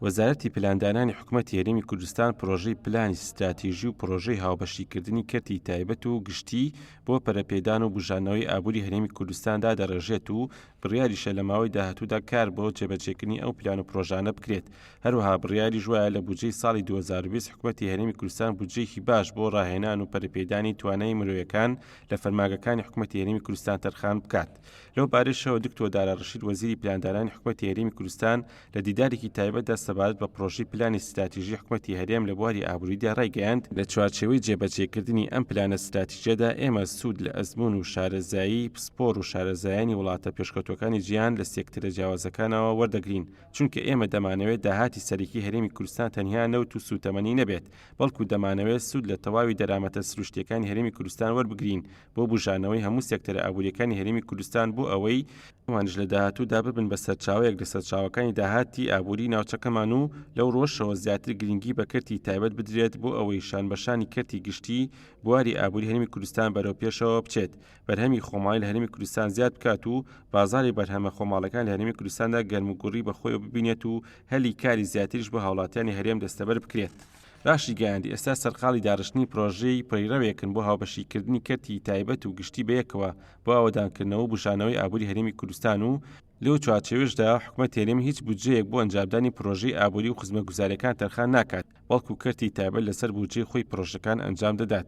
وەزارەتی پلاندانانی حکومەتی هەرێمی کوردستان پرۆژەی پلانی ستراتیژی و پرۆژەی هاوبەشیکردنی کەرتی تایبەت و گشتی بۆ پەرەپێدان و بوژانەوەی ئابووری هەرێمی کوردستان دادەڕێژێت و بڕیاریشە لە ماوەی داهاتوودا کار بۆ جێبەجێکردنی ئەو پلان و پرۆژانە بکرێت. هەروەها بڕیاریش وایە لە بودجەی ساڵی 2020 حکومەتی هەرێمی کوردستان بودجەیەکی باش بۆ ڕاهێنان و پەرەپێدانی توانای مرۆیەکان لە فەرمانگەکانی حکومەتی هەرێمی کوردستان تەرخان بکات. لەو بارەیشەوە دکتۆر دارا ڕەشید وەزیری پلاندانانی حکومەتی هەرێمی کوردستان لە دیدارێکی تایبەتدا سەبارەت بە پڕۆژەی پلانی ستراتیژی حکومەتی هەرێم لە بواری ئابووریدا ڕایگەیاند، لە چوارچێوەی جێبەجێکردنی ئەم پلانە ستراتیژیەدا ئێمە سوود لە ئەزموون و شارەزایی پسپۆر و شارەزایانی وڵاتە پێشکەوتووەکانی جیهان لە سێکتەرە جیاوازەکانەوە وەردەگرین چونکە ئێمە دەمانەوێت داهاتی سەرەکی هەرێمی کوردستان تەنیا نەوت و سووتەمەنی نەبێت بەڵکو دەمانەوێت سوود لە تەواوی دەرامەتە سروشتیەکانی هەرێمی کوردستان وەربگرین بۆ بوژانەوەی هەموو سێکتەرە ئابووریەکانی هەرێمی کوردستان بۆ ئەوەی ئەوانیش لە داهاتوودا ببن بە سەرچاوەیەک لە سەرچاوەکانی داهاتی ئابووری ناوچەکەمان و لەو ڕووەشەوە زیاتر گرنگی بە کەرتی تایبەت بدرێت بۆ ئەوەی شانبەشانی کەرتی گشتی بواری ئابووری هەرێمی کوردستان بەرەو پێشەوە بچێت بەرهەمی خۆماڵی لە هەرێمی کوردستان زیاد بکات و بازاڕی بەرهەمە خۆماڵەکان لە هەرێمی کوردستاندا گەرموگوڕی بەخۆیەوە ببینێت و هەلی کاری زیاتریش بۆ هاوڵاتیانی هەرێم دەستەبەر بکرێت. راشیگەیاند، ئێستا سەرقاڵی داڕشتنی پرۆژەی پەیڕەوێکن بۆ هاوبەشیکردنی کەرتی تایبەت و گشتی بەیەکەوە بۆ ئاوەدانکردنەوە و بوژانەوەی ئابوری هەرێمی کوردستان و لەو چوارچێوەشدا حکومەتی هەرێم هیچ بودجەیەک بۆ ئەنجامدانی پرۆژەی ئابوری و خزمەتگوزاریەکان تەرخان ناکات، بەڵکو کەرتی تایبەت لەسەر بودجەی خۆی پرۆژەکان ئەنجام دەدات.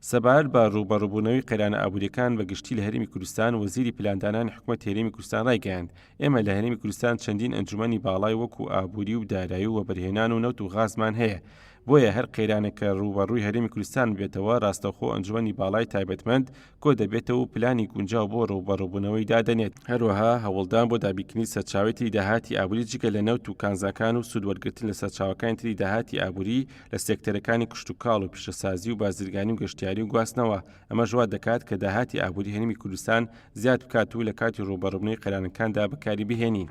سەبارەت بە رووبەڕووبوونەوەی قەیرانە ئابوریەکان بە گشتی لە هەرێمی کوردستان، وەزیری پلاندانانی حکومەتی هەرێمی کوردستان رایگەیاند، ئێمە لە هەرێمی کوردستان چەندین ئەنجومەنی باڵای وەکو ئابوری و دارایی و وەبەرهێنان و نەوت و غازمان هەیە، بۆیە هەر قەیرانێک کە رووبەڕووی هەرێمی کوردستان ببێتەوە راستەوخۆ ئەنجومەنی باڵای تایبەتمەند کۆدەبێتەوە و پلانی گونجاو بۆ رووبەڕووبوونەوەی دادەنێت. هەروەها هەوڵدان بۆ دابینکردنی سەرچاوەی تری داهاتی ئابوری جگە لە نەوت و کانزاکان و سوود وەرگرتن لە سەرچاوەکانی تری داهاتی ئابوری لە سێکتەرەکانی کشتوکاڵ و پیشەسازی و بازرگانی و گەشتیاری و گواستنەوە، ئەمەش وا دەکات کە داهاتی ئابوری هەرێمی کوردستان زیاد بکات و لە کاتی رووبەڕووبنەوەی قەیرانەکاندا بەکاری بهێنین.